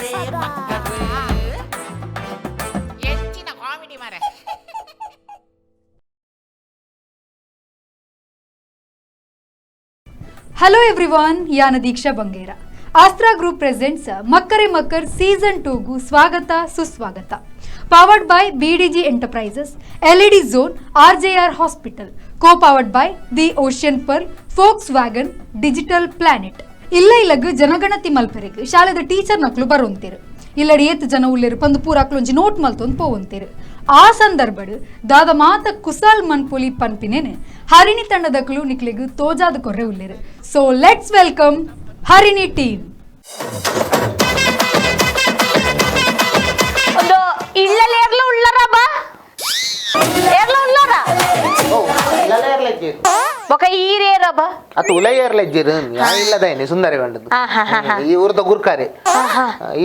ಮಕ್ಕರೇ ಮಕ್ಕರೇ ಹೆಚ್ಚಿನ ಕಾಮಿಡಿ ಮಾರೆ. Hello everyone, ಯಾನ ದೀಕ್ಷಾ ಬಂಗೇರ. ಆಸ್ತ್ರಾ ಗ್ರೂಪ್ ಪ್ರೆಸೆಂಟ್ಸ್ ಮಕ್ಕರೆ ಮಕ್ಕರ್ ಸೀಸನ್ ಟೂಗು ಸ್ವಾಗತ ಸುಸ್ವಾಗತ. Powered by BDG enterprises, LED zone, RJR hospital, co powered by the ocean pearl, Volkswagen, digital planet. ಇಲ್ಲ ಇಲ್ಲಗ್ ಜನಗಣತಿ ಮಲ್ಪೆರೆಗ್ ಶಾಲೆದ ಟೀಚರ್ ನಕ್ಲು ಬರೋಂತಿರು. ಇಲ್ಲಡಿ ಏತ್ ಜನ ಉಲ್ಲೇರು ಪಂದು ಪೂರಾಕ್ಲು ಒಂಜಿ ನೋಟ್ ಮಲ್ತೊಂದು ಪೋವಂತಿರು. ಆ ಸಂದರ್ಭಡ್ ದಾದ ಮಾತ ಕುಸಾಲ್ ಮನ್ಪುಲಿ ಪನ್ಪಿನೇನು ಹರಿಣಿ ತಂಡದಕ್ಲು ನಿಕ್ಲೆಗ್ ತೋಜಾದ ಕೊರ್ರೆ ಉಲ್ಲೇರು. So let's welcome Harini team. ಒಂದು ಇಳ್ಳಲ್ಲಿ ಏರ್ಲ ಉಳ್ಳಾರ ಬಾ, ಏರ್ಲ ಉಳ್ಳಾರ. ಬೊಕ ಈರೇರ ಬಾ. ಅತ್ತು ಉಲೈಯರ್ಲೆಜ್ಜಿರ್ ಯಾ ಇಲ್ಲದ ಸುಂದರ ಬಂಡದ್ದು. ಆ, ಹಾ, ಹಾ, ಹಾ. ಈ ಊರ್ದ ಗುರ್ಕಾರೆ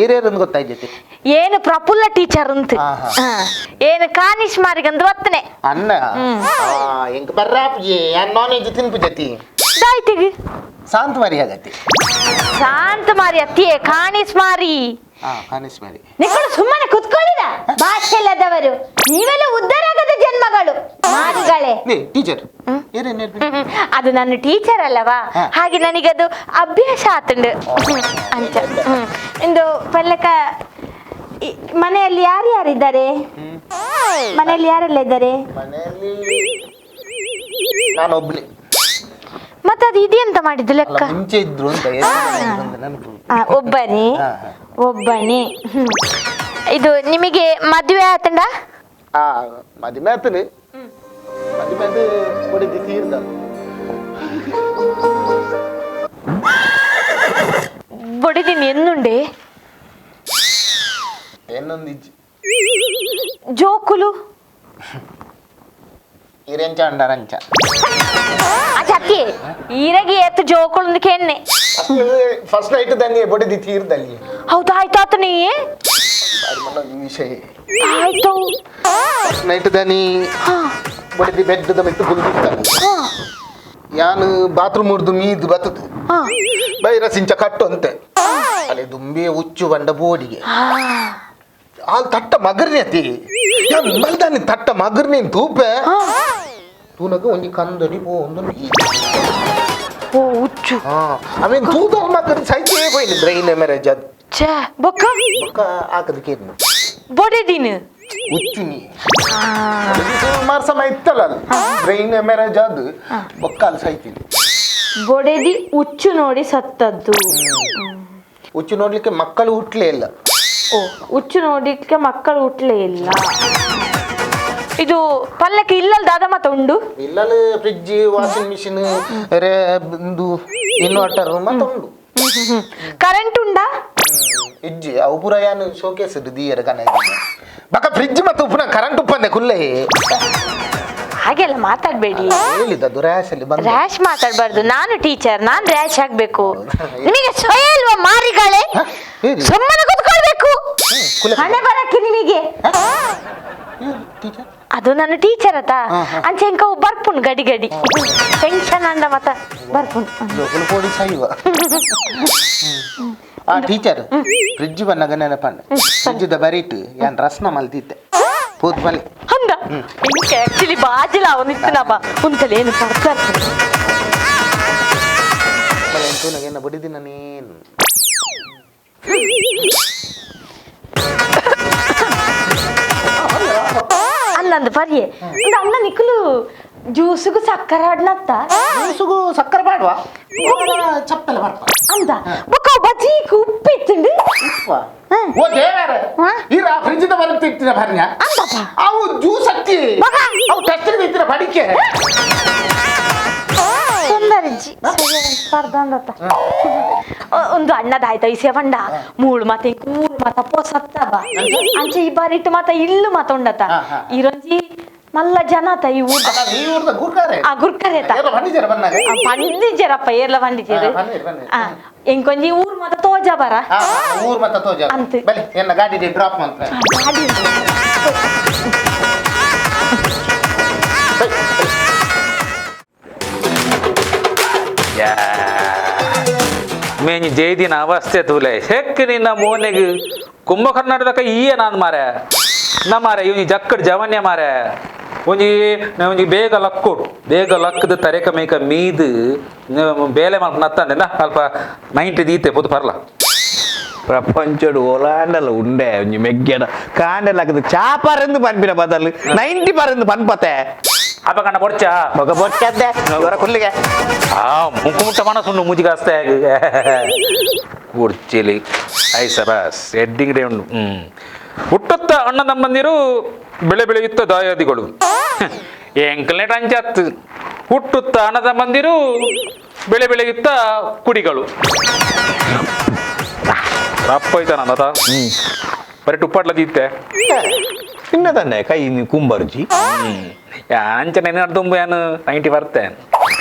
ಈರೇರ್ ಅಂತ ಗೊತ್ತಾಯ್ತೈತಿ. ಏನು ಪ್ರಫುಲ್ಲ ಟೀಚರ್ ಅಂತ. ಆ, ಹಾ. ಹಾ. ಏನು ಕಾನಿಶ್ ಮಾರಿಗಂದು ಒತ್ತನೆ. ಅನ್ನ ಎಂಕ್ ಬರ್ರಾಪುಜಿ, ನಾನ್ ವೆಜ್ ತಿನ್ಪುಜತಿ. ದಾಯ್ತಿಗ್. ಶಾಂತ ಮಾರಿ ಆಗತಿ. ಶಾಂತ ಮಾರಿ ಅತ್ತಿಯೇ, ಕಾನಿಸ್ ಮಾರಿ. ಹಾ, ಕಾನಿಶ್ ಮಾರಿ. ನಿಕ್ಕಳು ಸುಮ್ಮನೆ ಕುತ್ಕೊಳ್ಳಿರ, ಭಾಷೆ ಇಲ್ಲದವರು ನೀವೆಲ್ಲ ಉದ್ಧಾರಾಗದ ಜನ್ಮಗಳು ಮಾರಿಗಳೇ. ನೀ ಟೀಚರ್ ಏರೇನ್? ಹ್ಮ್. ಅದು ನನ್ನ ಟೀಚರ್ ಅಲ್ಲವಾ? ಹಾ. ಹಾಗೆ ನನಗದು ಅಭ್ಯಾಸ ಆತಂಡು ಅಂತ. ಇಂದು ಪಲ್ಲಕ ಮನೆಯಲ್ಲಿ ಯಾರ್ಯಾರಿದ್ದಾರೆ? ಮನೆಯಲ್ಲಿ ಯಾರೆಲ್ಲ ಇದ್ದಾರೆ? ಮನೆಯಲ್ಲಿ ನಾನು ಒಬ್ನೇ. ಮತ್ತೆ ಅದು ಇದೆಂತ ಮಾಡಿದ್ದು ಅಲ್ಲ, ಲೆಕ್ಕ? ಮುಂಚೆ ಇದ್ರು ಅಂತ, ಎಷ್ಟು ಜನ ಇದ್ರು ಅಂತ ನೆನಪು. ಆ, ಒಬ್ಬನೇ. ಹಾ, ಹಾ. ಒಬ್ಬನೇ. ಇದು ನಿಮಗೆ ಮದುವೆ ಆತಂಡ? ಆ, ಮದುವೆ ಆತನೆ. ಮದುವೆ ಅದು ಹೊಡೆದು ತೀರ್ದ. ಬೊಡಿದಿನಿ ಎನ್ನುಂಡೆ? ಏನೊಂದು ಇಜ್ಜಿ. ಜೋಕುಲು? ಇರೆಂಚ ಅಂಡರಂಚ. ಆ ಚತ್ತಿ ಈರಗಿ ಎತ್ತು ಜೋಕುಳು ಕೆನ್ನೆ. ಫಸ್ಟ್ ನೈಟ್ ದಂಗೆ ಬಡಿದಿ ತೀರ್ದಲ್ಲಿ. ಹೌದಾ? ಆಯ್ತು ಆತನೇ. ಬಾರಿ ಮಲ್ಲ ಈ ವಿಷಯ. ಆಯ್ತು. ಫಸ್ಟ್ ನೈಟ್ ದನಿ ಬಡಿದಿ ಬೆಡ್ಡದ ಮೆತ್ತು ಗುಲ್ದಿತ್ತಾನೆ. ಯಾನು ಬಾತ್ರೂಮ್ ಉರ್ದು ಮೀದು ಬತ್ತದು. ಹಾ. ಬೈರ ಸಿಂಚ ಕಟ್ಟು ಅಂತೆ ಅಲ್ಲಿ ದುಂಬಿ ಹುಚ್ಚು ಬಂಡ ಬೋಡಿಗೆ. ಆಲ್ ತಟ್ಟ ಮಗರ್ನಿ ಅತಿ ಮಲ್ದಾನಿ ತಟ್ಟ ಮಗರ್ನಿ ತೂಪೆ ತೂನಗ ಒಂಜಿ ಕಂದಡಿ ಪೋ ಒಂದು. ಓ ಹುಚ್ಚು. ಹಾ, ಆಮೇಲೆ ತೂದಲ್ ಮಗರ್ ಸೈತೆ ಪೋಯಿನಿ ಬ್ರೈನ್ ಮ್ಯಾರೇಜ್ ಅದು. ಛೇ, ಬೊಕ್ಕ? ಬೊಕ್ಕ ಹಾಕದಕ್ಕೆ ಏನು? ಬೊಡೆದಿನ. ಹುಚ್ಚು ನೀ. ಸುಮಾರು ಸಮಯ ಇತ್ತಲ್ಲ ಅದು ಬ್ರೈನ್ ಮ್ಯಾರೇಜ್ ಅದು ಬೊಕ್ಕ ಅಲ್ಲಿ ಸೈತೀನಿ. ಬೊಡೆದಿ ಹುಚ್ಚು ನೋಡಿ ಸತ್ತದ್ದು. ಹುಚ್ಚು ನೋಡ್ಲಿಕ್ಕೆ ಮಕ್ಕಳು ಹುಟ್ಲೇ ಇಲ್ಲ. ಓ, ಹುಚ್ಚು ನೋಡ್ಲಿಕ್ಕೆ ಮಕ್ಕಳು ಹುಟ್ಲೇ ಇಲ್ಲ. ಇದು ಪಲ್ಲಕ್ಕಿ ಇಲ್ಲಲ್ ದಾದ ಮತ ಉಂಡು? ಇಲ್ಲಲ್ಲಿ ಫ್ರಿಡ್ಜ್, ವಾಷಿಂಗ್ ಮಿಷಿನ್, ಇದು ಇನ್ವರ್ಟರ್ ಮತ್ತೆ ಉಂಡು. ಕರೆಂಟ್ ಉಂಡಾ? ಇಜ್ಜಿ, ಅವು ಪೂರ ಯಾನು ಶೋಕೇಸ್ ದೀಯರ ಕನ ಬಕ ಫ್ರಿಡ್ಜ್ ಮತ್ತು ಉಪ್ಪುನ ಕರೆಂಟ್ ಉಪ್ಪಂದೆ ಕುಲ್ಲೆ. ಹಾಗೆಲ್ಲ ಮಾತಾಡ್ಬೇಡಿ. ಹೇಳಿದ್ದದು ರ್ಯಾಶ್ ಅಲ್ಲಿ ಬಂದು. ರ್ಯಾಶ್ ಮಾತಾಡ್ಬಾರ್ದು. ನಾನು ಟೀಚರ್, ನಾನ್ ರ್ಯಾಶ್ ಆಗ್ಬೇಕು. ನಿಮಗೆ ಸ್ವಯ ಇಲ್ವಾ ಮಾರಿಗಳೇ? ಹ? ಹೇಳಿ. ಸುಮ್ಮನೆ ಕುತ್ಕೊಳ್ಬೇಕು. ಕುಲೆ. ಹಣೆ ಬರಕ್ಕೆ ನಿಮಗೆ. ಟೀಚರ್. ಅದು ನನ್ನ ಟೀಚರ್ ಅತ. ಹಾ, ಹಾ. ಅಂಚೆ ಇಂಕ ಬರ್ಪುಣ್ ಗಡಿ ಗಡಿ ಟೆನ್ಷನ್ ಅಂದ ಮತ ಬರ್ಪುಣ್. ಜೋಕುಲು ಪೋಡಿ ಸಾಯುವ. ಆ ಟೀಚರ್, ಫ್ರಿಡ್ಜ್ ಬಂದಾಗ ನೆನಪಂಡ, ಫ್ರಿಡ್ಜ್ the ಬರೀಟ್ ಯಾನ್ ರಸ್ನ ಮಲ್ತಿದ್ದೆ ಪೂತ್ ಬಲಿ. ಅಂದ ಇಂಕ ಆಕ್ಚುಲಿ ಬಾಜಿಲ ಅವನಿತ್ತನಪ್ಪ ಉಂತಲೇನು ಏನು ಬರ್ತಾರೆ. ತೂನಗ ಬಡಿದಿನ ನೀನು. ಅಲ್ಲಂದು ಬರ್ಯೆ ಅಂದ ಅಣ್ಣ ನಿಕ್ಕಲು ಜ್ಯೂಸುಗು ಸಕ್ಕರೆ ಆಡ್ನತ್ತ. ಜ್ಯೂಸುಗು ಸಕ್ಕರೆ ಬೇಡವಾ? ಚಪ್ಪಲೆ ಬರ್ಪ. ಅಂದ ಬೊಕ್ಕ ಬಜೀಕ್ ಉಪ್ಪಿತ್ತುಂಡು. ಓ ದೇವರೇ! ಹಾ? ಇರ ಫ್ರಿಡ್ಜ್ the ಬರೀಟ್ ತಿಂತಿನ ಬರ್ನ್ಯ. ಅಂದಪ್ಪ. ಅವು ಜ್ಯೂಸ್ ಅತ್ತಿ. ಮಗ! ಅವು ಟೆಸ್ಟ್ ತಿಂತಿನ ಬಡಿಕೆ. ತೊಂದರೆಜ್ಜಿ ಪರ್ದಂದತ್ತ ಒಂದು ಅಣ್ಣದ ಆಯ್ತಾ ಈ ಸೇವಂಡ ಮೂಳು ಮತ್ತೆ ಕೂರು ಮತ ಪೊಸತ್ತ ಬಾ ಅಂಚೆ ಈ ಬಾರಿಟ್ಟು ಮಾತ ಇಲ್ಲು ಮಾತ ಉಂಡತ. ಹಾ, ಹಾ. ಇರೊಂಜಿ ಮಲ್ಲ ಜನತ ಈ ಊರ್ದ. ಅಲ್ಲ, ಈ ಊರ್ದ ಗುರ್ಕಾರೆ. ಆ ಗುರ್ಕರೆ ತ. ಏರ್ಲ ಬಂದಿದ್ದೀರ ಬಂದಾಗ? ಬಂದಿಜ್ಜರಪ್ಪ, ಏರ್ಲ ಬಂದಿದ್ದೀರು. ಹಾ, ಬನ್ನಿರಿ, ಬನ್ನಿರಿ. ಆ ಎಂಕೊಂಜಿ ಊರ್ ಮಾತ ತೋಜ ಬರ. ಹಾ, ಊರ್ ಮತ್ತ ತೋಜ. ಅಂತೆ. ಬಲಿ ಎನ್ನ ಗಾಡಿ ಡ್ರಾಪ್ ಅಂತ. ಗಾಡಿ. ಮೇಂಜಿ ಜೈದಿನ ಅವಸ್ಥೆ ತೂಲೆ ಹೆಕ್ ನಿನ್ನ ಮೋನೆಗ್ ಕುಂಭಕರ್ಣಾಟಕ ಈಯ ನಾನು ಮಾರೆ ನ ಮಾರೆ ಇವನಿ ಜಕ್ಕಡ್ ಜವನ್ಯ ಮಾರೆ ಒಂಜಿ ಒಂಜಿ ಬೇಗ ಲಕ್ಕೊಡು ಬೇಗ ಲಕ್ಕದ ತರೆಕ ಮೇಕ ಮೀದು ಬೇಲೆ ಮಲ್ಪ ನತ್ತಂದೆ ಅಲ್ಪ ನೈಂಟಿ ದೀತೆ ಪೊದು ಪರ್ಲ ಪ್ರಪಂಚಡು ಒಲಾಂಡಲ ಉಂಡೆ ಒಂಜಿ ಮೆಗ್ಗೆಡ ಕಾಂಡಲ ಚಾಪರೆಂದು ಪನ್ಪಿನ ಬದಲು 90 ಪರೆಂದು ಪನ್ಪತೆ ಅಪ್ಪ ಕಂಡ ಬೊಡ್ಚ ಮಗ ಬೊಡ್ಚದ್ದೆ ಇವರ ಕುಲ್ಲಿಗೆ ಆ ಮುಕ್ಕು ಮುಟ್ಟ ಮನಸ್ಸುಂಡು ಮುಜಿಗಾಸ್ತೆ ಕುರ್ಚಿಲಿ ಐಸ ಬಸ್ ಎಡ್ಡಿಂಗ್ ಡೇ ಉಂಡು. ಹುಟ್ಟುತ್ತ ಅಣ್ಣ ತಮ್ಮಂದಿರು ಬೆಳೆ ಬೆಳೆಯುತ್ತ ದಾಯಾದಿಗಳು ಎಂಕಲ್ನೆಟ್ ಅಂಚತ್ತು ಹುಟ್ಟುತ್ತ ಅಣ್ಣ ತಮ್ಮಂದಿರು ಬೆಳೆ ಬೆಳೆಯುತ್ತ ಕುಡಿಗಳು ರಪ್ಪ ಐತ ನನ್ನ ಬರೀ ಟುಪ್ಪಾಟ್ಲ ದೀತೆ ತಿನ್ನದನ್ನೇ ಕೈ ಕುಂಬರ್ಜಿ ಅಂಚನೆ ತುಂಬ ಏನು 90 ಬರ್ತೆ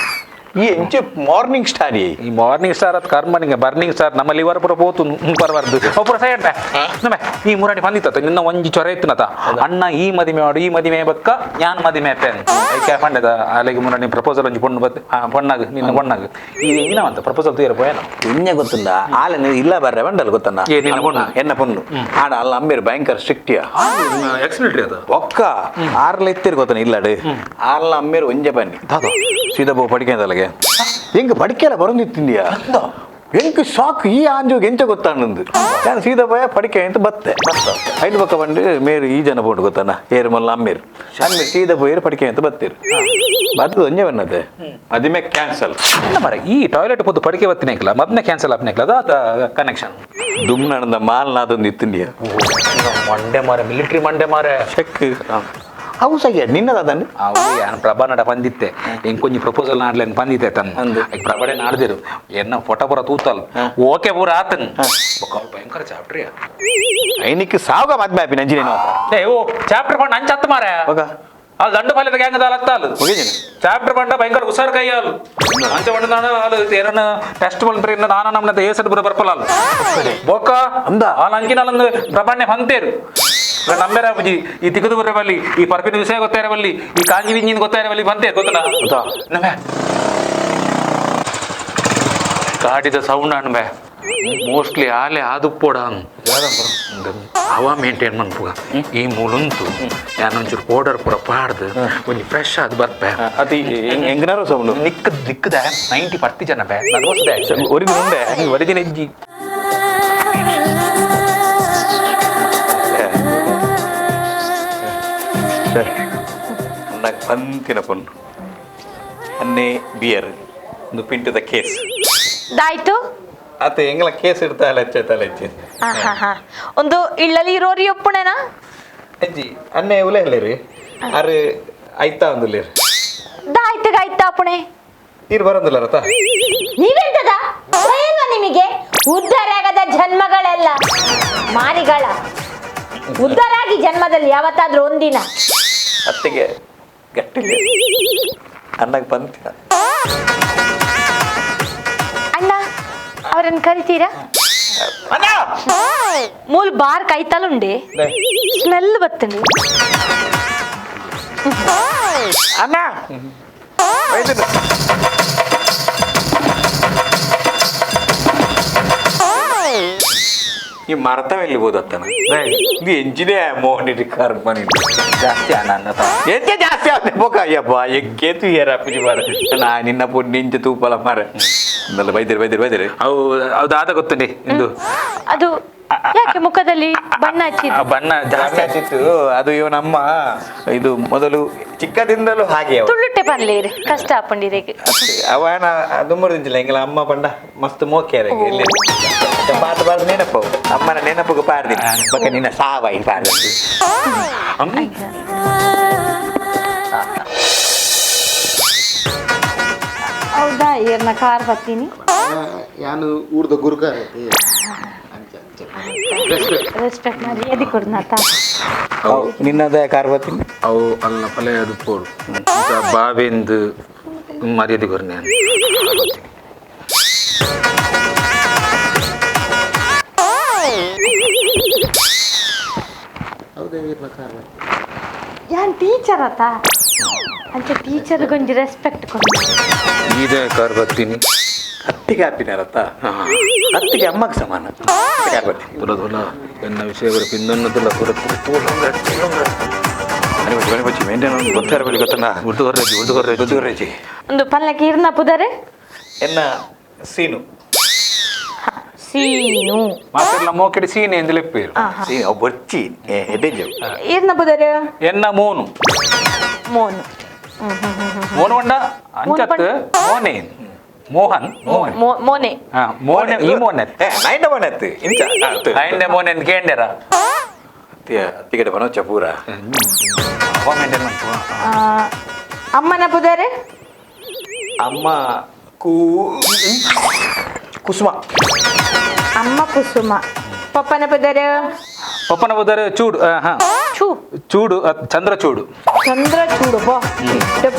ಈ ಎಂಚೆ ಮಾರ್ನಿಂಗ್ ಸ್ಟಾರ್ ಈ ಮಾರ್ನಿಂಗ್ ಸ್ಟಾರ್ ಅತ್ ಕರ್ಮ ನಿಂಗೆ ಬರ್ನಿಂಗ್ ಸ್ಟಾರ್ ನಮ್ಮ ಲಿವರ್ ಪೂರ ಪೋತು ಪರವರ್ದು ಒಬ್ಬರ ಸೈಡ್ ನಮ್ಮ ಈ ಮುರಾಣಿ ಬಂದಿತ್ತ ನಿನ್ನ ಒಂಜಿ ಚೊರೆ ಇತ್ತು ಅಣ್ಣ ಈ ಮದಿಮೆ ಮಾಡು ಈ ಮದಿಮೆ ಬಕ್ಕ ಯಾನ್ ಮದಿಮೆ ಅಪ್ಪೆ ಐಕೆ ಪಂಡದ ಅಲ್ಲಿಗೆ ಮುರಾಣಿ ಪ್ರಪೋಸಲ್ ಒಂಜಿ ಪೊಣ್ಣು ಬತ್ ಪೊಣ್ಣಾಗ ನಿನ್ನ ಪೊಣ್ಣಾಗ ಈ ಎಂಜಿನ ಅಂತ ಪ್ರಪೋಸಲ್ ತೂಯರ ಪೋಯನ ಇನ್ನೆ ಗೊತ್ತುಂಡ ಆಲೆನ ಇಲ್ಲ ಬರ್ರೆ ಬಂಡಲ್ ಗೊತ್ತಣ್ಣ ಏ, ನಿನ್ನ ಪೊಣ್ಣು? ಎನ್ನ ಪೊಣ್ಣು ಆಡ ಅಲ್ಲ ಅಮ್ಮೇರು ಭಯಂಕರ ಸ್ಟ್ರಿಕ್ಟಿಯ ಎಕ್ಸ್ ಮಿಲಿಟರಿ ಅದು ಒಕ್ಕ ಆರ್ಲ ಇತ್ತಿರು ಗೊತ್ತನ ಇಲ್ಲಡು ಆರ್ಲ ಅಮ್ಮೇರು ಒಂಜೆ ಬನ್ನಿ ಸೀದಾ ಬೋ ಪಡಿಕೆ ಅಂತಲಗೆ ಹೆಂಗ್ ಪಡಿಕೆಲ್ಲ ಬರೋದಿತ್ತಿಂದಿಯಾ ಎಂಕ್ ಶಾಕ್ ಈ ಆಂಜೋಗ್ ಎಂಚ ಗೊತ್ತಾನಂದು ನಾನು ಸೀದಾ ಪೋಯ ಪಡಿಕೆ ಅಂತ ಬತ್ತೆ ಐದು ಪಕ್ಕ ಬಂದು ಮೇರು ಈ ಜನ ಪೋಂಡು ಗೊತ್ತಾನ ಏರು ಮಲ್ಲ ಅಮ್ಮೇರು ಅಮ್ಮೇರು ಸೀದಾ ಪೋಯರು ಪಡಿಕೆ ಅಂತ ಬತ್ತೀರು ಬರ್ತದೆ ಒಂಜೆ ಬನ್ನದೆ ಅದಿಮೆ ಕ್ಯಾನ್ಸಲ್ ಇಲ್ಲ ಮರ ಈ ಟಾಯ್ಲೆಟ್ ಪೊದ್ದು ಪಡಿಕೆ ಬತ್ತಿನೇಕ್ಲ ಮದ್ನೆ ಕ್ಯಾನ್ಸಲ್ ಆಪ್ನೇಕ್ಲ ಅದ ಕನೆಕ್ಷನ್ ದುಮ್ನಣದ ಮಾಲ್ ನಾದೊಂದು ಇತ್ತಿಂದಿಯಾ ಮಂಡೆ ಮಾರೆ ಮಿಲಿಟರಿ ಮಂಡೆ ಮಾರೆ ಚೆಕ್ ಅವು ಸಹ್ಯ ನಿನ್ನದನ್ನು ಅವು ಯಾನ್ ಪ್ರಭಾ ನಡ ಬಂದಿತ್ತೆ ಇಂಕೊಂಜಿ ಪ್ರಪೋಸಲ್ ನಾಡ್ಲೇನ್ ಬಂದಿತ್ತೆ ತನ್ನ ಅಂದು. ಪ್ರಭಡೆ ನಾಡ್ದಿರು ಎನ್ನ ಫೋಟೋ ಪೂರ ತೂತಲ್ ಓಕೆ ಪೂರ ಆತನ್ ಬೊಕ್ಕ ಭಯಂಕರ ಚಾಪ್ಟರ್ ಐನಿಕ್ ಸಾವುಗ ಮದ್ಮೆ ಆಪಿ ನಂಜಿನೇನು ಏ ಓ ಚಾಪ್ಟರ್ ಪಂಡ ಅಂಚತ್ತು ಮಾರೆ ಒಗ. ಅಲ್ಲಿ ದಂಡು ಫಲಿತ ಗ್ಯಾಂಗ್ ದಾಲತ್ತಾಲು ಒಗೆಜಿನ? ಚಾಪ್ಟರ್ ಪಂಡ ಭಯಂಕರ ಹುಷಾರ್ ಕೈ ಅಲ್ ಅಂಚ ಪಂಡ ನಾನು ಅಲ್ಲ ಏನನ್ನ ಟೆಸ್ಟ್ ಬಂದ್ರೆ ಇನ್ನ ನಾನು ನಮ್ಮನ್ನ ಏಸಡ್ ಬರ ಬರ್ಪಲ್ಲ ಅಲ್ಲ ಬೊಕ್ಕ ಅಂದ? ಅಲ್ಲ ಅಂಕಿನ ಅಲ್ಲೊಂದು ಪ್ರಬಾಣೆ ಹೊಂತೇರು ನಂಬೇರ ಬುಜಿ ಈ ತಿಕ್ಕದು ಬರ ಬಲ್ಲಿ ಈ ಪರ್ಪಿನ ವಿಷಯ ಗೊತ್ತಾರ ಬಲ್ಲಿ ಈ ಕಾಂಜಿ ವಿಂಜಿನ ಗೊತ್ತಾರ ಬಲ್ಲಿ ಬಂತೇರು ಗೊತ್ತನ ಗೊತ್ತಾ? ನಮ್ಮೆ ಗಾಡಿದ ಸೌಂಡ್ ಅನ್ಬೆ ಮೋಸ್ಟ್ಲಿ ಆಲೆ ಆದುಪ್ಪೋಡ ಹವಾ ಮೇಂಟೈನ್ ಮನ್ಪುಗ ಈ ಮೂಲುಂತು ಯಾನೊಂಚೂರು ಪೌಡರ್ ಪೂರ ಪಾಡ್ದು ಒಂಜಿ ಫ್ರೆಶ್ ಆದ್ ಬರ್ಪೆ ಅತಿ ಎಂಗನಾರು ಸೌಂಡು ನಿಕ್ಕ ದಿಕ್ಕದ 90 ಪರ್ತಿ ಜನ ಬೆ ನಲ್ವತ್ತು ಒರಿದು ಉಂಡೆ ಒರಿಜಿನ ಇಜ್ಜಿ నాకు పంತಿನ ಪೊಣ್ಣು ಅನ್ನೇ ಬಿಯರ್ ಒಂದು ಪಿಂಟದ ಕೇಸ್ ದಾಯ್ತು ಆತ ಎಂಗ್ಲ ಕೇಸ್ ಇಡ್ತಾಳೆ ಹೆಚ್ಚ ತಲೆ ಹೆಚ್ಚ ಆಹಾಹಾ. ಒಂದು ಇಳ್ಳಲಿ ಇರೋರಿ ಒಪ್ಪುಣೆನಾ ಅಜ್ಜಿ ಅನ್ನೇ ಉಲೆ ಹೇಳಿ ಅರೆ ಐತಾ ಒಂದುಲೇರು ದಾಯ್ತು ಗಾಯ್ತಾ ಅಪ್ಪಣೆ ನೀರು ಬರೋದಿಲ್ಲ ರಥ ನೀವೆಂತದ ಭಯಲ್ವಾ ನಿಮಗೆ ಉದ್ಧಾರ ಆಗದ ಜನ್ಮಗಳೆಲ್ಲ ಮಾರಿಗಳ ಉದ್ಧಾರ ಆಗಿ ಜನ್ಮದಲ್ಲಿ ಯಾವತ್ತಾದ್ರೂ ಒಂದಿನ ಅತ್ತಿಗೆ ಗಟ್ಟಿಲ್ಲ ಅನ್ನಕ್ಕೆ ಬಂತಿನ ಅಣ್ಣ ಅವರನ್ನು ಕರಿತೀರಾ ಮೂಲ್ ಬಾರ್ ಕೈತಲುಂಡೆ ಸ್ಮೆಲ್ ಬತ್ತಂడి ಅಣ್ಣ ಈ ಮರತ ಎಲ್ಲಿ ಬೋದತ್ತನ ಇದು ಎಂಜಿನೇ ಮೋಹನ್ ಕರ್ಮ ಜಾಸ್ತಿ ಅನ್ನ ಎಂತ ಜಾಸ್ತಿ ಆಗುತ್ತೆ ಪೋಕ ಅಯ್ಯಪ್ಪ ಎಕ್ಕೇತು ಏರ ಪೂಜೆ ಮಾರ ನಾ ನಿನ್ನ ಪೊಣ್ಣು ಇಂಚ ತೂಪಲ ಮಾರ ಅಂದಲ್ಲ ಬೈದಿರಿ ಬೈದಿರಿ ಬೈದಿರಿ ಅವು ಅದು ಆದ ಗೊತ್ತುಂಡಿ ಇಂದು ಅದು ಯಾಕೆ ಮುಖದಲ್ಲಿ ಬಣ್ಣ ಹಚ್ಚಿದ್ದು ಆ ಬಣ್ಣ ಜಾಸ್ತಿ ಜಾಸ್ತಿ ಆಯ್ತು ಅದು ಇವನಮ್ಮ ಇದು ಮೊದಲು ಚಿಕ್ಕದಿಂದಲೂ ಹಾಗೆ ಅವ. ತುಳ್ಳುಟ್ಟೆ ಪನ್ಲೇರು ಕಷ್ಟ ಆಪಂಡಿರೇಗೆ ಅವನ ದುಮ್ಮರದಿಂಚಿಲ್ಲ ಎಂಗಲ ಅಮ್ಮ ಪಂಡ ಮಸ್ತ್ ಮೋಕೆ ಇಲ್ಲಿ ಪಾತ ಪಾಡ್ದು ನೆನಪು ಅಮ್ಮನ ನೆನಪುಗೆ ಪಾಡ್ದಿ ಬಕ ನಿನ್ನ ಸಾವಾಯಿ ಪಾಡ್ದು ಹೌದಾ ಏರ್ನ ಕಾರ್ ಬರ್ತೀನಿ ಯಾನು ಊರ್ದ ಗುರುಕಾರ ರೆಸ್ಪೆಕ್ಟ್ ಮರ್ಯಾದೆ ಕೊಡ್ನಾತ ನಿನ್ನದೇ ಕಾರ್ಬತ್ತೀನಿ ಅವು ಅಲ್ಲ ಪಲೆ ಅದು ಪೋಡು ಬಾವಿಂದು ಮರ್ಯಾದೆ ಕೊರ್ನೆ ಹೌದೇ ಇರ್ನ ಕಾರ್ ಯಾನ್ ಟೀಚರ್ ಆತ ಅಂತ ಟೀಚರ್ ಗೊಂಜಿ ರೆಸ್ಪೆಕ್ಟ್ ಕೊಡು ಇದೇ ಕಾರ್ ಬರ್ತೀನಿ ಅತ್ತಿಗೆ ಹಾಪಿನಾರತ್ತ ಅತ್ತಿಗೆ ಅಮ್ಮಕ್ಕೆ ಸಮಾನ. ತುಲ ತುಲ ಎನ್ನ ವಿಷಯ ಪಿಂದನ್ನದಲ್ಲ ಪೂರ ಒಂದು ಪಲ್ಲಕ್ಕಿ ಇರ್ನ ಪುದರೆ ಎನ್ನ ಸೀನು ಸೀನು ಮಾತೆಲ್ಲ ಮೋಕೆಡಿ ಸೀನೆ ಎಂದು ಲೆಪ್ಪೇರು. ಸೀನು ಅವು ಬೊರ್ಚಿ ಎಡೆಜು. ಇರ್ನ ಪುದರೆ ಎನ್ನ ಮೋನು. ಮೋನು. ಮೋನು ಒಂಡ ಅಂಚತ್ ಮೋನೆ ಮೋಹನ್ ಮೋಹನ್ ಮೋನೆ. ಮೋನೆ ಈ ಮೋನೆ. ನೈಂಡ ಮೋನೆ ಅತ್ತು ಇಂಚ ನೈಂಡ ಮೋನೆ ಅಂತ ಕೇಂಡೇರ. ಅತ್ತಿಗಡೆ ಬನೋಚ ಪೂರ. ಅಮ್ಮನ ಪುದರೆ? ಅಮ್ಮ ಕೂ ಕುಸುಮ. ಅಮ್ಮ ಕುಸುಮ. ಪಪ್ಪನ ಪುದರೆ? ಪಪ್ಪನ ಪುದರೆ ಚೂಡು. ಚೂ ಚೂಡು ಚಂದ್ರಚೂಡು. ಚಂದ್ರಚೂಡು ಬೋ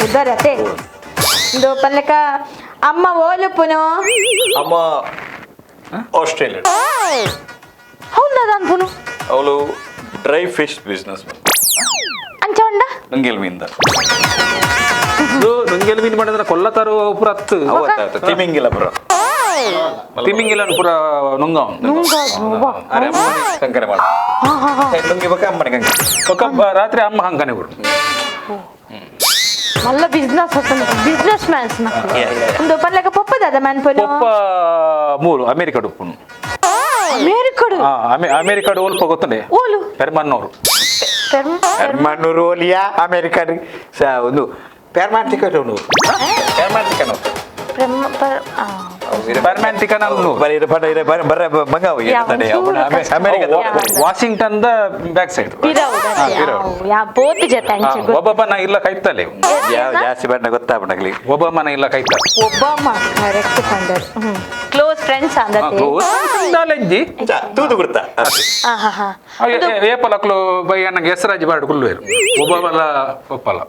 ಪುದರೆ ಅತ್ತೆ. ಒಂದು ಪಲ್ಲಕ ಅಮ್ಮ ಓಲುಪುನು? ಅಮ್ಮ ಆಸ್ಟ್ರೇಲಿಯಾ. ಹೌದಾ ಅನ್ಪುನು? ಅವಳು dry fish business. ಅಂಚ ಉಂಡ? ನುಂಗೆಲ್ ಮೀನ್ದ. ನುಂಗೆಲ್ ಮೀನ್ ಮಾಡಿದ್ರೆ ಕೊಲ್ಲತಾರು ಪೂರ ಹತ್ತು. ತಿಮಿಂಗಿಲ್ಲ ಪುರ. ತಿಮಿಂಗಿಲ್ಲ ಪೂರ ನುಂಗ. ಕಂಕನೆ ಮಾಡ ನುಂಗಿ ಬಕ್ಕ ಅಮ್ಮನೆ ಕಂಕನೆ. ಒಕ್ಕ ರಾತ್ರಿ ಅಮ್ಮ ಹಂಕನೆ ಬಿಡು. ಮಲ್ಲ business business mans. ಒಂದು ಪಲ್ಲಕ ಪೊಪ್ಪದಾದ ಮನ್ಪುನು? ಪೊಪ್ಪ ಮೂರು ಅಮೇರಿಕಾ ಉಪ್ಪುನು. ಅಮೇರಿಕಡು? ಅಮೇರಿಕಾಡು ಒಲ್ಪ ಗೊತ್ತುಂಡೆ. ಓಲು? ಪೆರ್ಮನ್ನೂರು. ಪೆರ್ಮನ್ನೂರು ಓಲಿಯಾ ಅಮೇರಿಕಾ ಒಂದು ಪೆರ್ಮಾಂಟಿಕ ಪೆರ್ಮಾಂಟಿಕನು. Washington the back side. ಒಬ್ಬೊಬ್ಬನ ಇಲ್ಲ ಕೈತಲೆ. ಜಾಸ್ತಿ ಬಣ್ಣ ಗೊತ್ತಾಗ್ಲಿ. ಒಬ್ಬಮ್ಮನ ಇಲ್ಲ ಕೈತಲೆ. ಒಬ್ಬಮ್ಮ ಕರೆಕ್ಟ್ ಪಂಡರ್. ಕ್ಲೋಸ್ ಫ್ರೆಂಡ್ಸ್ ಅಂದತೆ. ಕ್ಲೋಸ್ ನಾಲೆಜ್ಜಿ. ತೂದು ಗುರ್ತಾ. ಏಪಲಕ್ಲು ಬೈ ನಂಗೆ ಹೆಸರಾಜಿ ಬಾಡು ಕುಲ್ವೇರು. ಒಬ್ಬೊಬ್ಬಲ ಒಪ್ಪಲ.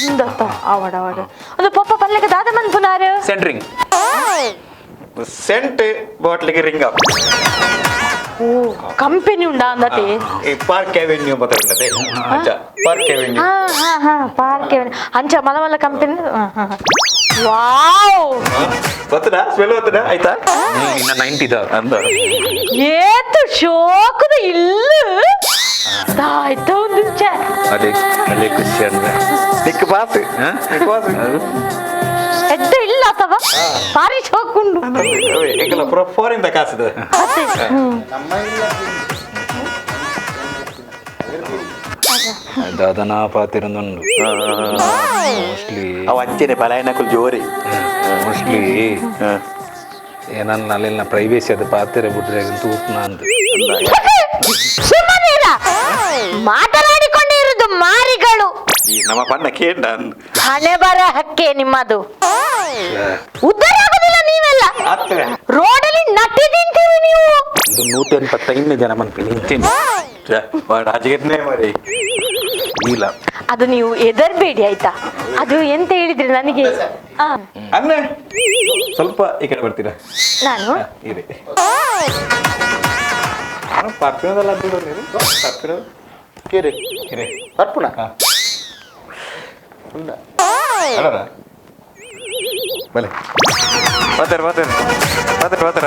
ಅಂದತ್ತ ಅವಡ ಅವಡ. ಒಂದು ಪಪ್ಪ ಪಲ್ಲಕ ದಾದ ಮನ್ಪುನಾರು? ಸೆಂಟ್ರಿಂಗ್. ಸೆಂಟ್ ಬಾಟ್ಲಿಗೆ ring up. ಓ ಕಂಪನಿ ಉಂಡಾ ಅಂದತೆ. ಈ ಪಾರ್ಕ್ ಅವೆನ್ಯೂ ಮತ್ತೆ ಉಂಡತೆ. ಅಂಚ ಪಾರ್ಕ್ ಅವೆನ್ಯೂ. ಹಾ ಹಾ ಹಾ ಪಾರ್ಕ್ ಅವೆನ್ಯೂ. ಅಂಚ ಮಲಮಲ್ಲ ಕಂಪನಿ. ವಾವ್ ಗೊತ್ತದಾ ಸ್ಮೆಲ್ ಗೊತ್ತದಾ ಆಯ್ತಾ? ಇನ್ನ 90 the ಅಂದ. ಏತು ಶೋಕದ ಇಲ್ಲ. ಆಯ್ತಾ ಒಂದು ಚ. ಅದೇ ಅದೇ ಖುಷಿ ಅಂದ್ರೆ. ನಿಕ್ ಪಾಸ್. ನಿಕ್ ಪಾಸ್. ಎಡ್ಡೆ ಇಲ್ಲ ಅಥವಾ ಭಾರಿ ಶೋಕುಂಡು. ಎಂಕಲ ಪೂರ ಫಾರಿನ್ the ಕಾಸುದು. ದಾದನ ಪಾತಿರಂದುಂಡು. ಮೋಸ್ಟ್ಲಿ ಅವ ಅಂಚೆನೆ ಪಲಾಯನಕುಲ್ ಜೋರಿ. ಮೋಸ್ಟ್ಲಿ ಏನನ್ನ ಅಲ್ಲಿನ ಪ್ರೈವೇಸಿ ಅದು ಪಾತ್ರೆ ಬಿಟ್ರೆ ತೂಪ್ನ ಅಂದು. ಸುಮ್ಮನಿರ ಮಾತನಾಡಿಕೊಂಡೇ ಇರುವುದು ಮಾರಿಗಳು. ಈ ನಮ್ಮ ಬಣ್ಣ ಕೇಂದ್ರ ಹಣೆ ಬರಹಕ್ಕೆ ನಿಮ್ಮದು ಉದ್ಧಾರ ಆಗುದಿಲ್ಲ ನೀವೆಲ್ಲ. ರೋಡಲ್ಲಿ ನಟ್ಟಿ ತಿಂತೀರಿ ನೀವು. ಒಂದು 185 ಜನ ಮನ್ಪಿನಿ ಇಂಚೆನೆ. ರಾಜಕೀಯ ಮರಿ ಇಲ್ಲ ಅದು ನೀವು ಎದರ್ಬೇಡಿ ಆಯ್ತಾ. ಅದು ಎಂತ ಹೇಳಿದ್ರೆ ನನಗೆ ಅಣ್ಣ ಸ್ವಲ್ಪ ಈ ಕಡೆ ಬರ್ತೀರಾ? ನಾನು ಇರಿ ಪರ್ಪಿನದಲ್ಲ ಪರ್ಪಿನ ಕೇರಿ ಇರಿ ಪರ್ಪುಣ ಅಲ್ಲದ ಬಲೆ ಮಾತಾರ ಮಾತಾರ ಮಾತಾರ ಮಾತಾರ.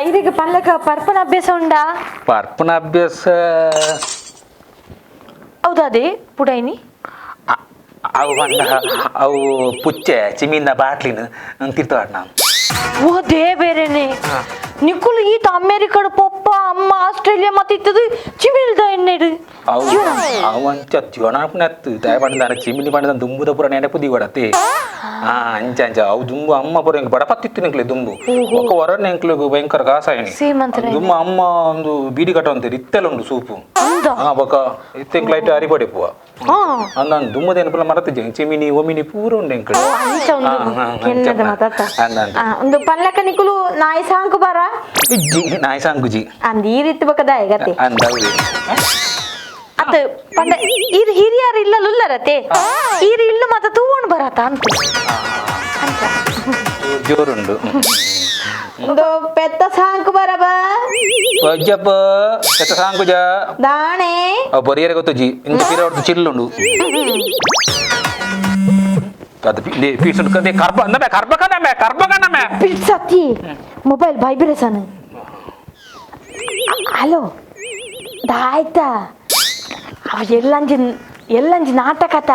ಇದೀಗ ಪಲ್ಲಕ ಪರ್ಪನ ಅಭ್ಯಾಸ ಉಂಡಾ? ಪರ್ಪನ ಅಭ್ಯಾಸ ಹೌದಾ? ಅದೇ ಪುಡೈನಿ ಅವು ಬಣ್ಣ ಅವು ಪುಚ್ಚೆ ಚಿಮ್ಮಿಂದ ಬಾಟ್ಲಿನ ತಿರ್ತಾಡ ನಾನು. ಓ they ಬೇರೆನೆ ನಿಕ್ಕುಲು ಈತ ಅಮೇರಿಕಡ್ ಪೊಪ್ಪ ಅಮ್ಮ ಆಸ್ಟ್ರೇಲಿಯಾ ಮತ್ತೆ ಇತ್ತದು ಚಿಮಿಲ್ದ ಎಣ್ಣೆಡು. ಅವು ಅವು ಅಂಚ ಜೊಣಪ್ನತ್ತು ದಯ ಪಂಡ ಚಿಮಿನಿ ಪಂಡ ದುಂಬುದ ಪೂರ ನೆನಪು ದಿವಡತೆ. ಅಂಚ ಅಂಚ ಅವು ದುಂಬು ಅಮ್ಮ ಪೂರ ಎಂಕ್ ಬಡಪತ್ತಿತ್ತು ನಿಂಕ್ಲೆ ದುಂಬು ಒಕ್ಕ ಹೊರನೆ ಎಂಕ್ಲೆಗ್ ಭಯಂಕರ ಕಾಸಾಯಣಿ ದುಮ್ಮ ಅಮ್ಮ ಒಂದು ಬೀಡಿ ಕಟ್ಟ ಅಂತೀರಿ ಇತ್ತೆಲ್ಲ ಉಂಡು ಸೂಪು. ಬೊಕ ಇತ್ತೆ ಎಂಕ್ಲ ಐಟ್ ಅರಿಪಡೆ ಪೂವ ಅಂದ ದುಮ್ಮದ ನೆನಪುಲ ಮರತಿದ್ದೆ ಚಿಮಿನಿ ಒಮಿನಿ ಪೂರ ಉಂಡು ಎಂಕ್ಲೆ. ಒಂದು ಪಲ್ಲಕ ನಿಕುಲು ನಾಯಿ ಸಾಂಕು ಬರ ಇಜ್ಜಿ ನಾಯಿ ಸಾಂಕುಜಿ ಅಂದ್ ಈ ರೀತಿ ಬಕದ ಗತಿ ಅಂದ ಅತ್ತ ಪಂಡ ಈರ್ ಹಿರಿಯರು ಇಲ್ಲ ಲುಲ್ಲರತೆ ಈರ್ ಇಲ್ಲು ಮಾತ ತೂವಣ್ ಬರತ ಅಂತ ಅಂತ ಜೋರುಂಡು ಒಂದು ಪೆತ್ತ ಸಾಂಕು ಬರಬ ಅಜ್ಜಪ್ಪ ಪೆತ್ತ ಸಾಂಕುಜ ದಾಣೆ ಬರಿಯರೆ ಗೊತ್ತುಜಿ ಇಂತ ಪಿರ ಹೊಡ್ದು ಚಿಲ್ಲುಂಡು. ಅದು ಪೀಸ್ ಉಂಡು ಕರ್ಬ ನಮೆ ಕರ್ಬಕ ನಮೆ ಕರ್ಬಕ ನಮೆ ಪಿಟ್ಸತಿ ಮೊಬೈಲ್ ವೈಬ್ರೇಷನ್. ಹಲೋ ದಾಯ್ತಾ ಅವ ಎಲ್ಲಂಜಿ ಎಲ್ಲಂಜಿ ನಾಟಕತ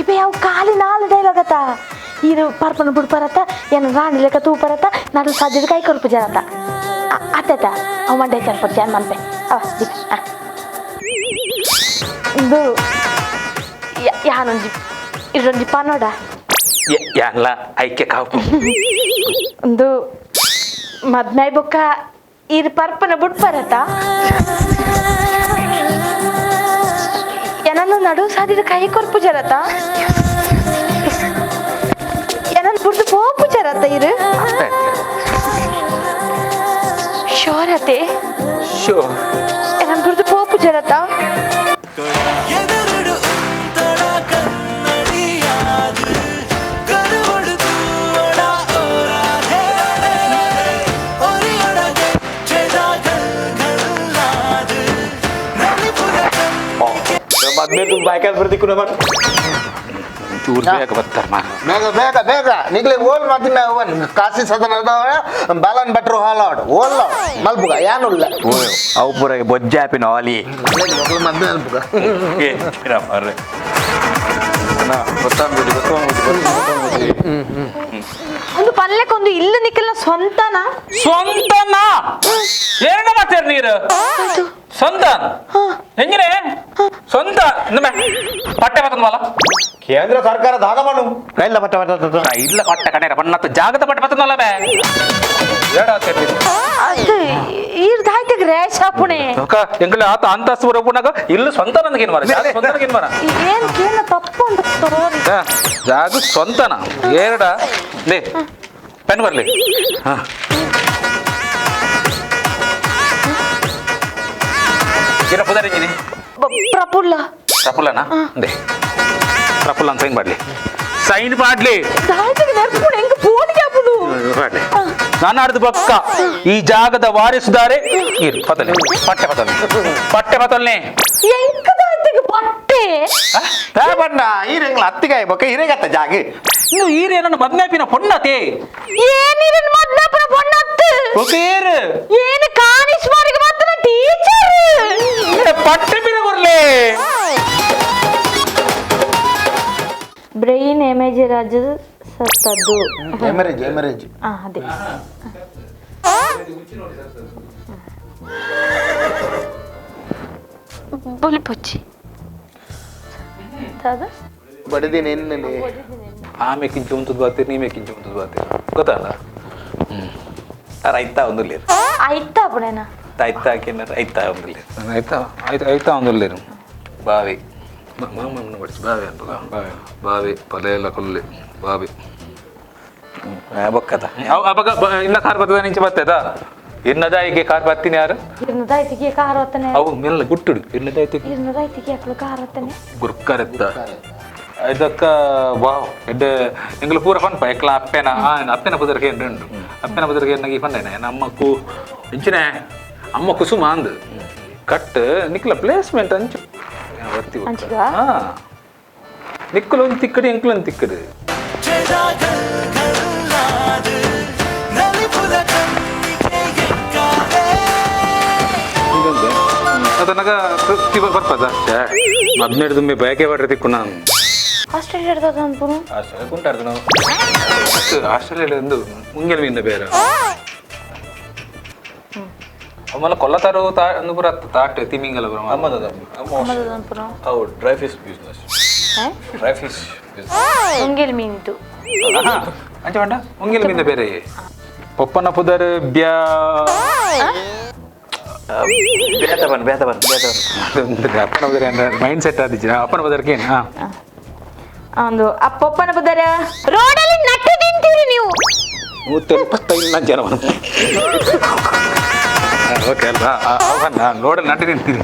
ಇವೆ ಅವು ಖಾಲಿ ನಾಲ್ ಡೈಲಾಗ್ ಅತ ಇದು ಪರ್ಪನ ಬುಡ್ಪರತ ಏನು ರಾಣಿ ಲೆಕ್ಕ ತೂಪರತ ನಡು ಸಾಧ್ಯದ ಕೈ ಕೊರ್ಪು ಜರತ ಅತ್ತತ ಅವ ಮಂಡೆ ಚರ್ಪು ಜಾನ್ ಮನ್ಪೆ ಅವ ಇದು ಯಾನೊಂಜಿ ಇರೊಂಜಿ ಪನೋಡ ಯಾನ್ಲ ಐಕ್ಯ ಕಾವು ಒಂದು ಮದ್ಮೈ ಬೊಕ್ಕ ಇರ್ ಪರ್ಪನ ಬುಡ್ಪರತ ಏನನ್ನು ನಡು ಸಾದಿದ ಕೈ ಕೊರ್ಪು ಜರತ ಏನನ್ನು ಬುಡ್ದು ಪೋಪು ಜರತ ಇರು ಶೋರತೆ ಶೋ ಏನನ್ನು ಬುಡ್ದು ಪೋಪು ಜರತ ಚೂರು ಬೇಗ ಬರ್ತಾರೆ ಮಾರ. ಬೇಗ ಬೇಗ ಬೇಗ ನಿಗ್ಲೆ ಓಲ್ ಮಾತಿನ ಕಾಶಿ ಸದನ ಬಾಲನ್ ಭಟ್ರು ಹಾಲ್ ಆಡ್ ಓಲ್ ಮಲ್ಪುಗ ಯಾನುಲ್ಲ ಅವು ಪೂರ ಬೊಜ್ಜಾಪಿನ ಆಲಿ ಮದ್ವೆ ಅಲ್ಪುಗ ಮಾರ್ರೆ. ಒಂದು ಪಲ್ಯಕ್ಕೊಂದು ಇಲ್ಲ ನಿಕ್ಕಲ್ನ ಸ್ವಂತನ ಸ್ವಂತನ ಏನ ಮಾತಾಡ್ ನೀರು ಸ್ವಂತ ಹೆಂಗಿನೇ ಸ್ವಂತ ಪಟ್ಟೆ ಬರ್ತದಲ್ಲ ಕೇಂದ್ರ ಸರ್ಕಾರ ದಾದ ಮಾಡು ಇಲ್ಲ ಪಟ್ಟ ಪಟ್ಟ ಇಲ್ಲ ಪಟ್ಟೆ ಕಣೆ ಬಣ್ಣತ್ತ ಜಾಗದ ಪಟ್ಟೆ ಬರ್ತದಲ್ಲ ಬೇ ಅದು ಈರ್ದಾಯ್ತು ರೇಷ್ ಹಾಪುಣೆ ಎಂಗಲ ಆತ ಅಂತಸ್ತು ಬರೋಪುನಾಗ ಇಲ್ಲ ಸ್ವಂತ ನನಗೇನು ಮಾರ ಜಾಗ ಸ್ವಂತ ನನಗೇನು ಮಾರ ಏನ್ ಕೇಳ ತಪ್ಪು ಅಂತ ತೋರಿ ಜಾಗ ಸ್ವಂತನ ಎರಡ ಲೇ ಪೆನ್ ಬರ್ಲಿ. ಹಾ ಇರ ಪುದಾರಿ ಇಂಜಿನಿ ಪ್ರಫುಲ್ಲ ಪ್ರಫುಲ್ಲನಾ they Prafulla ಅಂತ ಸೈನ್ ಮಾಡ್ಲಿ ಸೈನ್ ಮಾಡ್ಲಿ ದಾಯ್ತಿಗೆ ನೆರ್ಪುಣೆ ಹೆಂಗ್ ಫೋನ್ಗೆ ಹಾಪುಡು ಮಾಡ್ಲಿ. ನಾನು ಆಡ್ದು ಪಕ್ಕ ಈ ಜಾಗದ ವಾರಿಸುದಾರೆ ಇರು ಪತಲೆ ಪಟ್ಟೆ ಪತಲೆ ಪಟ್ಟೆ ಪತಲ್ನೆ ಹೆಂಗ್ ದಾಯ್ತಿಗೆ ಪಟ್ಟೆ ಬಣ್ಣ ಈರೆಂಗ್ಲ ಅತ್ತಿಗಾಯ ಬೊಕ್ಕ ಹಿರೇಗತ್ತ ಜಾಗ ಇನ್ನು ಈರೆ ನನ್ನ ಮದ್ನಾಪಿನ ಪೊಣ್ಣತೆ ಏನಿರನ್ ಮದ್ನಪ್ಪನ ಪೊಣ್ಣತ್ತು ಒಕೇರು ಏನು ಕಾಣಿಸ್ಮಾರಿಗೆ ಮಾತ್ರ ಟೀಚರ್ ಪಟ್ಟೆ ಪಿರ ಬರ್ಲಿ. ಬ್ರೈನ್ ಎಮೇಜ್ ರಾಜ ಸತ್ತದ್ದು ಎಮರೇಜ್ ಎಮರೇಜ್ ಅದೇ ಬೊಲಿಪೊಚ್ಚಿ ಬಡದಿನ ಎನ್ನನೆ ಆಮೆ ಕಿಂಚು ಉಂತದ್ ಬಾತೀರಿ ನೀಮೆ ಕಿಂಚು ಉಂತದ್ ಬಾತೀರಿ ಗೊತ್ತಲ್ಲ. ರೈತ ಒಂದುಲ್ಲೇರು ಆಯ್ತಾ ಪುಣೇನ ಐತ ಹಾಕಿನ ರೈತ ಒಂದುಲ್ಲೇರು ಆಯ್ತಾ ಆಯ್ತು ಆಯ್ತಾ ಒಂದುಲ್ಲೇರು ಬಾವಿ ಮಾಮನ ಬಡಿಸಿ ಬಾವಿ ಅಂತ ಬಾವಿ ಬಾವಿ ಪಲೆ ಎಲ್ಲ ಕೊಲ್ಲಿ ಬಾವಿ ಬೊಕ್ಕದ ಅವಾಗ ಇನ್ನ ಕಾರ್ ಬರ್ತದ ನಿಂಚೆ ಬರ್ತದ ಇನ್ನದಾಯಿಗೆ ಕಾರ್ ಬರ್ತೀನಿ ಯಾರು ಇರ್ನದಾಯ್ತಿಗೆ ಕಾರ್ ಹೊತ್ತನೆ ಅವು ಮೆಲ್ಲ ಗುಟ್ಟುಡು ಇನ್ನದಾಯ್ತಿಗೆ ಇರ್ನದಾಯ್ತಿಗೆ ಅಕ್ಳು ಕಾರ್ ಹೊತ್ತನೆ ಗುರ್ಕರೆತ್ತ ಇದಕ್ಕ ವಾವ್ ಎಡ್ಡೆ ಎಂಗ್ಲ ಪೂರ ಪನ್ಪ ಎಕ್ಲ ಅಪ್ಪೆನ ಅಪ್ಪೆನ ಪುದರ್ಗೆ ಉಂಟು ಅಪ್ಪೆನ ಪುದರ್ಗೆ ಎನ್ನಗಿ ಪಂದೇನೆ ನಮ್ಮ ಕು ಇಂಚಿನೆ ಅಮ್ಮ ಕುಸುಮ ಅಂದು ಕಟ್ ನಿಕ್ಲ ಪ್ಲೇಸ್ಮೆಂಟ್ ಅಂಚು ಒತ್ತಿ ಅಂಚಿಗ? ಹಾ ನಿಕ್ಕಲು ಒಂದು ತಿಕ್ಕಡಿ ಎಂಕ್ಲು ಒಂದು ತಿಕ್ಕಡಿ ಅದನ್ನಾಗ ಬರ್ಪದ ಹದಿನೆಂಟು ತುಂಬಿ ಬಯಕೆ ಬರ್ರಿ ತಿಕ್ಕು ನಾನು ಆಸ್ಟ್ರೇಲಿಯಾ ಅನ್ಪುನು ಆಸ್ಟ್ರೇಲಿಯಾ ಕುಂಟಾಡ್ದು ನಾವು ಆಸ್ಟ್ರೇಲಿಯಾ ಒಂದು ಮುಂಗಿನ ಮೀನು ಬೇರೆ ಆಮೇಲೆ ಕೊಲ್ಲತಾರು ತಾ ಪೂರ ತಾಟ್ ತಿಮಿಂಗಲ ಬರ ಅನ್ಪುನು ಅವು dry fish business. Dry fish business. ಮುಂಗೇಲ್ ಮೀನಿದ್ದು ಅಂಚೆ ಬೇಡ ಮುಂಗಿನ ಮೀನು ಬೇರೆ ಪಪ್ಪನ ಪುದರ್ ಬ್ಯಾ ಬೇತ ಬನ್ ಬೇತ ಬನ್ ಬೇತ ಬನ್ ಅಪ್ಪನ ಪುದರ್ ಮೈಂಡ್ ಸೆಟ್ ಆದಿಜ್ಜಿ ಅಪ್ಪನ ಪುದರ್ಗೆ ಏನು ಹಾಂ ಒಂದು ಅಪ್ಪಪ್ಪನ ಬದರ ರೋಡಲ್ಲಿ ನಟ್ಟು ತಿಂತೀರಿ ನೀವು 175 ಜನ ಓಕೆ ಅಲ್ವಾ ನೋಡಲ್ ನಟಿ ನಿಂತೀನಿ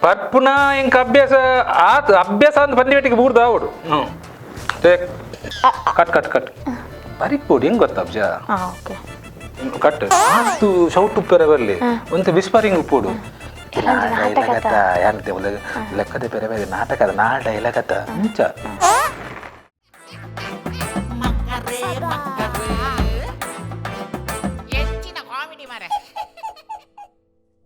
ಪರ್ಪುನ ಇಂಕ ಅಭ್ಯಾಸ ಆತ ಅಭ್ಯಾಸ ಅಂತ ಬಂದಿವೆಟ್ಟಿಗೆ ಬೂರ್ದ ಅವಡು ಹ್ಞೂ ಕಟ್ ಕಟ್ ಕಟ್ ಬರೀಕ್ ಬೋಡಿ ಹೆಂಗ್ ಗೊತ್ತಾಬ್ಜ ಓಕೆ ಕಟ್ ಆತು ಶೌಟ್ ಉಪ್ಪೆರೆ ಬರಲಿ ಒಂತೆ ವಿಸ್ಪರಿಂಗ್ ಉಪ್ಪೋಡು ಲೆಕ್ಕದ ಪೆರೆ ಬೇರೆ ನಾಟಕದ ನಾಡ ಡೈಲಾಗತ್ತ ಮುಂಚ. ಮಾರೆ.